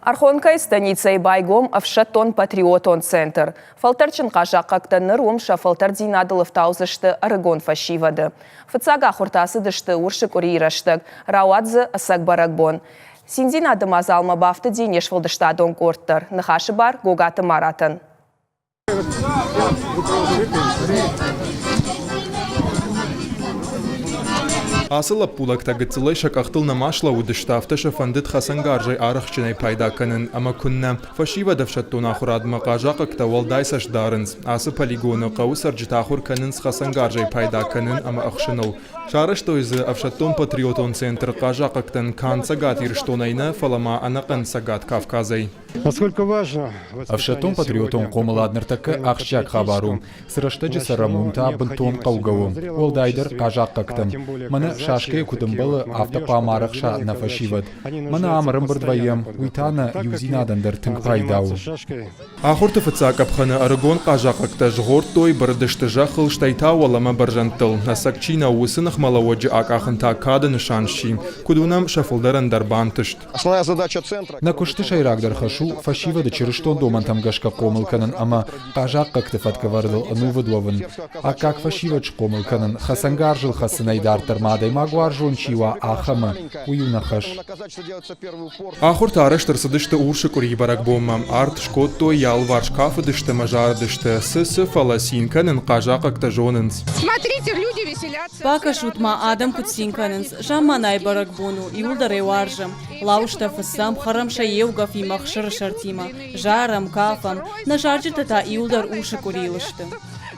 Архонкӕйы станицӕйы байгом ӕфсӕддон-патриотон центр. Фӕлтӕрджын хъазахъхъӕгтӕ ныр уым сӕ фӕлтӕрддзинадыл ӕфтаудзысты ӕрыгон фӕсивӕды. Фыццаг ахуыртӕ ацыдысты Урсы къуырийы рӕстӕг, рауад дзы ӕцӕг бӕрӕгбон. Циндзинады мадзалмӕ бафтыди не сфӕлдыстадон къорд дӕр. Ныхасы бар Гогаты Маратӕн. Ацы лӕппулӕгтӕ гыццылӕй сӕ къӕхтыл нӕма слӕууыдысты, афтӕ сӕ фӕндыд хӕцӕнгарзӕй арӕхстджынӕй пайда кӕнын ӕмӕ куыннӕ. Фӕсивӕд ӕфсӕддон ахуырадмӕ хъазахъӕгтӕ уӕлдай цӕст дарынц. Ацы полигоны хъӕуы цӕрджытӕ ахуыр кӕнынц хӕцӕнгарзӕй пайда кӕнын ӕмӕ ӕхсыныл. Сарӕзтой дзы ӕфсӕддон-патриотон центр хъазахъӕгтӕн канд Цӕгат Ирыстонӕй нӕ, фӕлӕ ма ӕнӕхъӕн Цӕгат Кавказӕй. Ӕфсӕддон-патриотон хъомылад ныртӕккӕ ахсджиаг хабар у. Цы рӕстӕджы цӕрӕм, уым та бынтон хъӕугӕ у, уӕлдайдӕр хъазахъхъӕгтӕн. Мӕнӕ шашкӕйы куыд ӕмбӕлы, афтӕ хъуамӕ арӕхса нӕ фӕсивӕд. Мӕнӕ ам ӕрӕмбырд вӕййӕм, уый та нӕ иудзинадӕн дӕр тынг пайда у. Ахуырты фыццаг къӕпхӕны ӕрыгон хъазахъхъӕгтӕ згъордтой, бырыдысты зӕххыл, стӕй та уӕлӕмӕ бӕрзӕндтыл. Ӕцӕг чи нӕу, уыцы ныхмӕлӕууӕджы акъахын та кады нысан сси. Куыд уынӕм, сӕ фылдӕрӕн дӕр бантыст. Нӕ куысты сӕйрагдӕр хӕс у фӕсивӕды чырыстон домӕнтӕм гӕсгӕ хъомыл кӕнын ӕмӕ хъазахъхъӕгты фӕткӕвӕрдыл ӕнувыд уӕвын, аккаг фӕсивӕд схъомыл кӕнын, хӕцӕнгарзыл хӕцынӕй дарддӕр ма адӕймагуарзон чи уа, ахӕмы, уый у нӕ хӕс. Ахуыртӕ арӕзт ӕрцыдысты Урсы къуырийы бӕрӕгбонмӕ. Арт скодтой, йӕ алыварс кафыдысты ӕмӕ зарыдысты. Цы цы, фӕлӕ цин кӕнын хъазахъӕгтӕ зонынц. Смотрите, люди веселятся. Бакӕсут-ма, адӕм куыд цин кӕнынц. Замманайы бӕрӕгбон у, иуылдӕр ӕй уарзӕм. Лауызтӕ фыцӕм, хӕрӕм сӕ еугӕфимӕ, ӕхсыры сӕртимӕ. Зарӕм, кафӕм. Нӕ зарджытӕ та иуылдӕр урсы къуырийыл сты.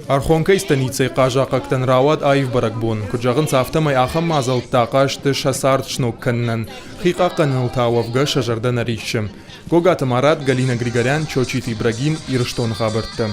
Архонкӕйы станицӕйы хъазахъӕгтӕн рауад аив бӕрӕгбон. Куыд зӕгъынц, афтӕмӕй ахӕм мадзӕлттӕ ахъаз сты сӕ цард сног кӕнынӕн. Хи хъахъхъӕныныл та уӕвгӕ сӕ зӕрдӕ нӕ риссы. Гогаты Марат, Галина Григорян, Чочиты Ибрагим, Ирыстоны хабӕрттӕ.